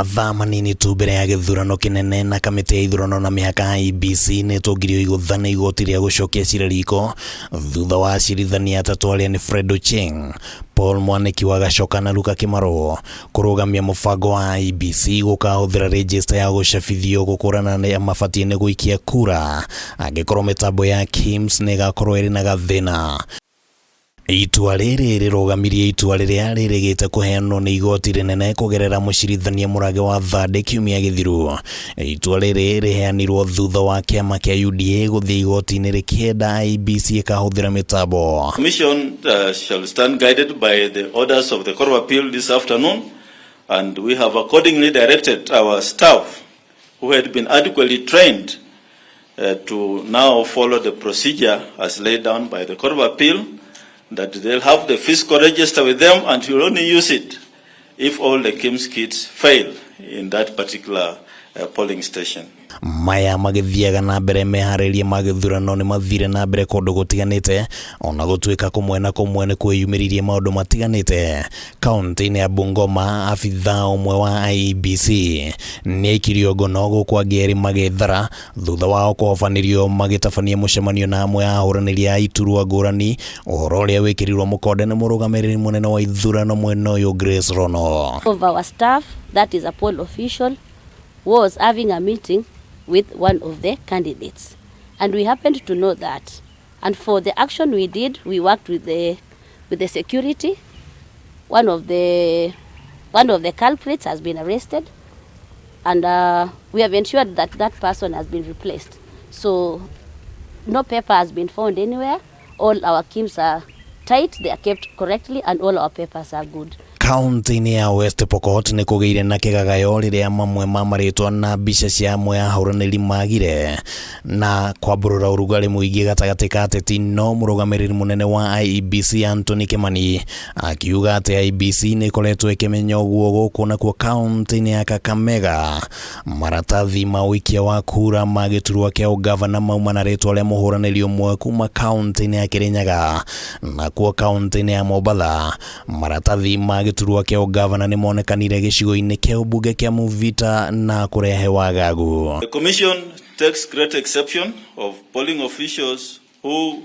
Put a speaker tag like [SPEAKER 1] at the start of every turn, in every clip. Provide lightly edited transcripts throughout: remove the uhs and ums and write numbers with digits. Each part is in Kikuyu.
[SPEAKER 1] Mathaa manini tu mbere ya gĩthurano kĩnene na kamĩtĩ ya ithurano na mĩhaka IEBC nĩ ĩtũngirio igũtha nĩ igoti rĩa gũcokia cira riko thutha wa acirithania atatũ arĩa nĩ Fred Ochieng, Paul Mwaniki wa Gachoka na Luka Kimaro kũrũgamia mũbango wa IEBC gũkahũthĩra rĩnjĩsta ya gũcabithio gũkũrana arĩa mabatiĩ nĩ gũikia kura angĩkorwo mĩtambo ya KIEMS nĩ ĩgakorwo ĩrĩ na gathĩna. Itua rĩrĩ rĩrũgamirie itua rĩrĩa rĩrĩgĩte kũheanwo nĩ igoti rĩnene kũgerera mũcirithania Mũrage wa Thande kiumia gĩthiru. Itua rĩrĩ rĩheanirwo thutha wa kĩama kĩa UDA gũthiĩ igoti-inĩ rĩkĩenda IEBC ĩkahũthĩra mĩtambo.
[SPEAKER 2] Commission shall stand guided by the orders of the Court of Appeal this afternoon, and we have accordingly directed our staff, who had been adequately trained, to now follow the procedure as laid down by the Court of Appeal, that they'll have the physical register with them and will only use it if all the KIEMS kits fail in that particular polling station.
[SPEAKER 1] Maya magĩthiaga na mbere, meharĩria ma gĩthurano nĩ mathire na mbere kũndũ gũtiganĩte, ona gũtuĩka kũmwe na kũmwe nĩ kwĩyumĩririe maũndũ matiganĩte. Kaunti-inĩ ya Bungoma, abithaa ũmwe wa IEBC nĩ aikirio ngono, gũkũ angĩ erĩ magĩthara thutha wao kũhobanĩrio magĩtabania mũcemanio na amwe a ahũranĩri a iturwa ngũrani, ũhoro ũrĩa wĩkĩrirwo mũkonde nĩ mũrũgamĩrĩri mũnene wa ithurano mwena ũyũ, Grace Rono.
[SPEAKER 3] Of our staff, that is a poll official, was having a meeting with one of the candidates. And we happened to know that. And for the action we did, we worked with the security. One of the culprits has been arrested, and we have ensured that that person has been replaced. So no paper has been found anywhere. All our KIEMS are tight, they are kept correctly, and all our papers are good.
[SPEAKER 1] Kaunti-inĩ ya West Pokot nĩ kũgĩire na kĩgagayo rĩrĩa mamwe ma marĩtwa na mbica cia amwe a ahũranĩri magire na kwambũrũra ũrugarĩ mũingĩ gatagatĩ ka ateti, no mũrũgamĩrĩri mũnene wa IEBC Anthony Kimani akiuga atĩ IEBC nĩ ĩkoretwo ĩkĩmenya ũguo. Gũkũ nakuo kaunti-inĩ ya Kakamega, maratathi ma ũikia wa kura ma gĩturwa kĩa ũgavana mauma na rĩtwa rĩa mũhũranĩri ũmwe kuma kaunti-inĩ ya Kirinyaga. Nakuo kaunti-inĩ ya Mombatha, maratathi ma gĩturwa kĩa ũgavana nĩ monekanire gĩcigo-inĩ kĩa ũmbunge kĩa Mvita na kũrehe wagagu.
[SPEAKER 2] The Commission takes great exception of polling officials who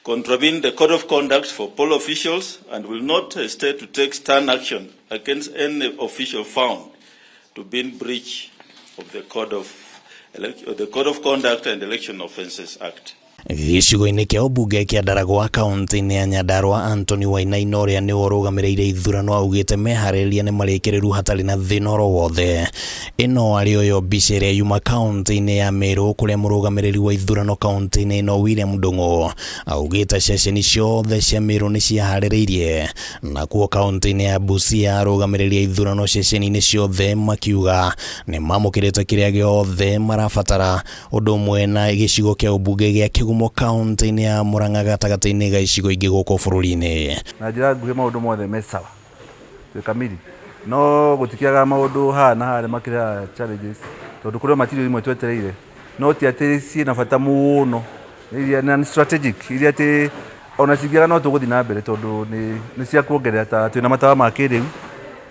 [SPEAKER 2] contravene the code of conduct for poll officials and will not hesitate to take stern action against any official found to be in breach of the Code of Conduct and Election Offences Act.
[SPEAKER 1] Gĩcigo-inĩ kĩa ũmbunge kĩa Ndaragwa, kaunti-inĩ ya Nyandarua, Anthony Wainaina ũrĩa nĩwe ũrũgamĩrĩire ithurano augĩte meharĩrĩria nĩ marĩkĩrĩru hatarĩ na thĩna oro wothe. Ĩno arĩ yo mbica ĩrĩa yuma kaunti-inĩ ya Meru, kũrĩa mũrũgamĩrĩri wa ithurano kaunti-inĩ ĩno William Ndung'u augĩte ceceni ciothe cia Meru nĩ ciaharĩrĩirie. Nakuo kaunti-inĩ ya Busia, arũgamĩrĩri a ithurano ceceni-inĩ ciothe makiuga nĩ mamũkĩrĩte kĩrĩa gĩothe marabatara, ũndũ ũmwe na gĩcigo kĩa ũmbunge gĩa Kĩgumo kaunti-inĩ ya Murang'a, gatagatĩ-inĩ ga icigo ingĩ gũkũ bũrũri-inĩ.
[SPEAKER 4] Na njĩra nguhĩ, maũndũ mothe me sawa, twĩ kamiri, no gũtikĩaga maũndũ haha na harĩa makĩrehaga challenges, tondũ kũrĩ o material imwe twetereire, no ti atĩ ciĩna bata mũno, iria na nĩ strategic, iria atĩ ona cingĩaga no tũgũthiĩ na mbere, tondũ nĩ cia kuongerera. Ta twĩna matawa ma kĩrĩu,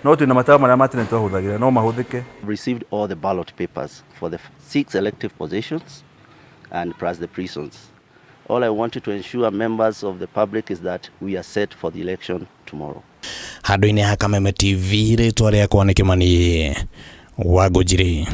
[SPEAKER 4] no twĩna matawa marĩa ma tene twahũthagĩra, no mahũthĩke.
[SPEAKER 5] Received all the ballot papers for the six elective positions and plus the prisons. All I wanted to ensure members of the public is that we are set for the election tomorrow.
[SPEAKER 1] Handũ-inĩ ha Kameme TV, rĩtwa rĩakwa nĩ Kĩmani Wangũnjiri.